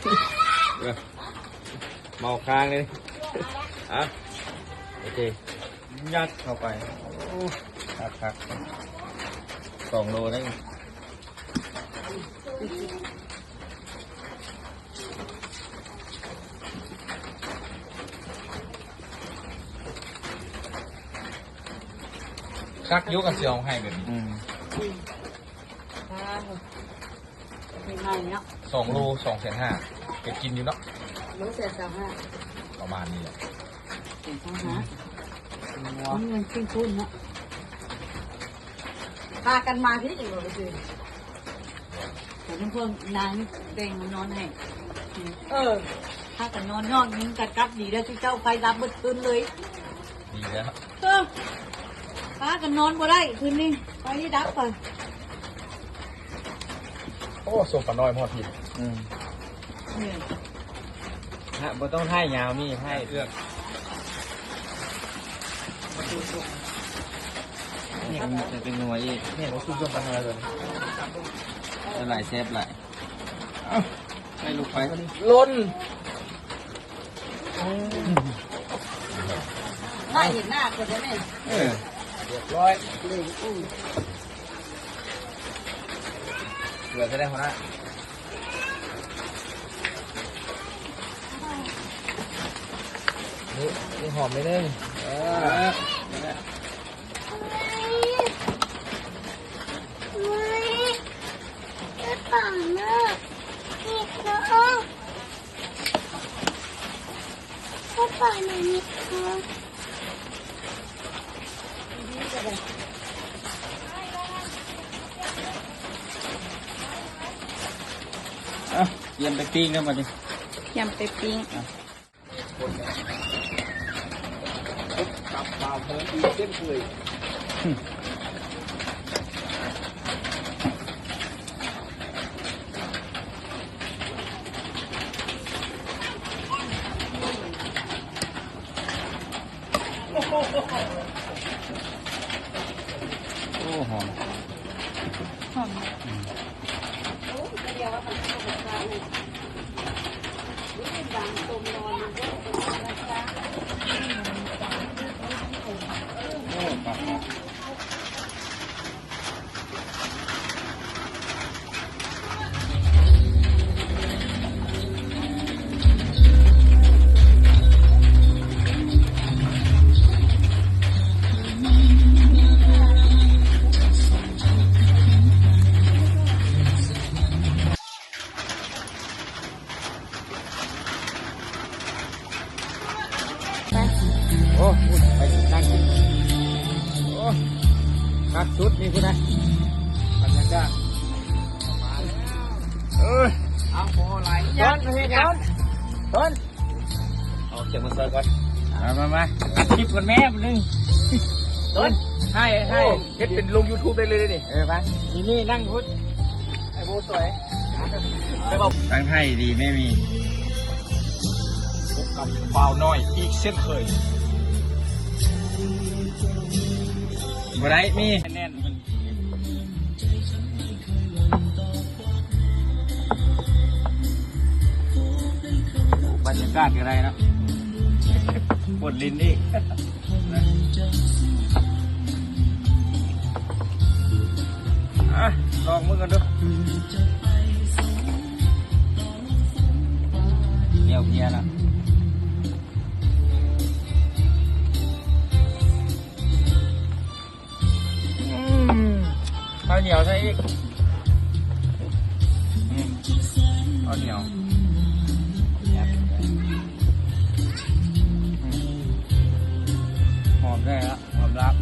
ເອີ ເມົາຄ້າງເລີຍ ອ່ະ ໂອເຄ ຍັດເຂົ້າໄປ ໂອ້ ຄັກໆ ສອງໂລໄດ້ ຄັກຢູ່ ຄັນຊິເອົາໃຫ້ແບບນີ້ ອືມ ອ່າ ເປັນໄງເນາະ ສອງໂລສອງແສນຫ້າ ເປັນກິນຢູ່ເນາະ ໂລແສນຊາວຫ້າ ປະມານນີ້ແຫຼະ ແສນຊາວຫ້າ ອືມ ເງິນຂຶ້ນເນາະ ພາກັນມາພີ້ ເອີ ແຕ່ເພິ່ນນາງແບ່ງມານອນໃຫ້ ເອີ ພາກັນນອນນອກ ຍິງກັນກັບດີແລ້ວ ເຈົ້າໄຟດັບເບິດຄືນເລີຍ ດີແລ້ວ ເອີ ພາກັນນອນບໍ່ໄດ້ຄືນນີ້ ໄຟດັບໄປ ໂອ້ ສົ່ງປານ້ອຍມາຮອດພີ້ ອືມ ນີ້ ຮະ ບໍ່ຕ້ອງຖ່າຍຍາວ ມີຖ່າຍເອືອກ ນີ້ມັນຈະເປັນໜ່ວຍອີກ ນີ້ເຮົາຊຸບລົງໄປເລີຍ ຫຼາຍແຊບຫຼາຍ ເອົາ ໃສ່ລົງໄປ ລົ້ນ ຖ້າເຫັນໜ້າຄົນໄດ້ແມ່ນ ເອີ ຮຽບຮ້ອຍ ເລີຍ ອື ເກືອຈະໄດ້ຫົວໜ້າ ນີ້ ນີ້ຫອມໜ້ອຍໜຶ່ງ ເອີ ເອີ ນັ້ນແຫຼະ ເອີຍ ເອີຍ ເອີຍ ເອີຍ ເອີຍ ເອົາ ກຽມໄປປີ້ງແລ້ວບັດນີ້ ກຽມໄປປີ້ງ ອ່ະ ພົບກັບບ່າວເພີນອີກເຊັ່ນເຄີຍ ໂອ້ ຫອມ ຫອມ ອືມ ໂອ້ ປາກ ໂອ້ ໄປນັ່ງກິນ ໂອ້ ຄັກສຸດນີ້ພຸ້ນນະ ບັນຍາກາດ ເອີ ເອົາ ບໍ່ຫຼາຍ ຕົ້ນ ເຮັດຕົ້ນ ຕົ້ນ ເອົາຂຽງມາຊ່ອຍກ່ອນ ມາ ມາ ມາ ຄລິບກ່ອນແມ່ ໜຶ່ງ ຕົ້ນ ຖ່າຍ ຖ່າຍ ໂອ້ ເຮັດເປັນລົງຢູທູບໄດ້ເລີຍນີ້ ເອີ ໄປ ນີ້ ນີ້ນັ່ງພຸ້ນ ໄອ້ໂບສວຍ ຕັ້ງໃຫ້ດີແມ່ມີ ພົບກັບບ່າວນ້ອຍອີກເຊັ່ນເຄີຍ ບໍ່ໄດ້ມີແໜ້ນ ບັນຍາກາດກໍໄດ້ເນາະ ຝົນລິນອີກ ອ່ະ ລອງເບິ່ງກັນດູ ໜຽວເພຍລະ ອືມ ເຂົ້າໜຽວໃສ່ອີກ ອືມ ເຂົ້າໜຽວ ອືມ ຫອມແທ້ລະ ຫອມລາບ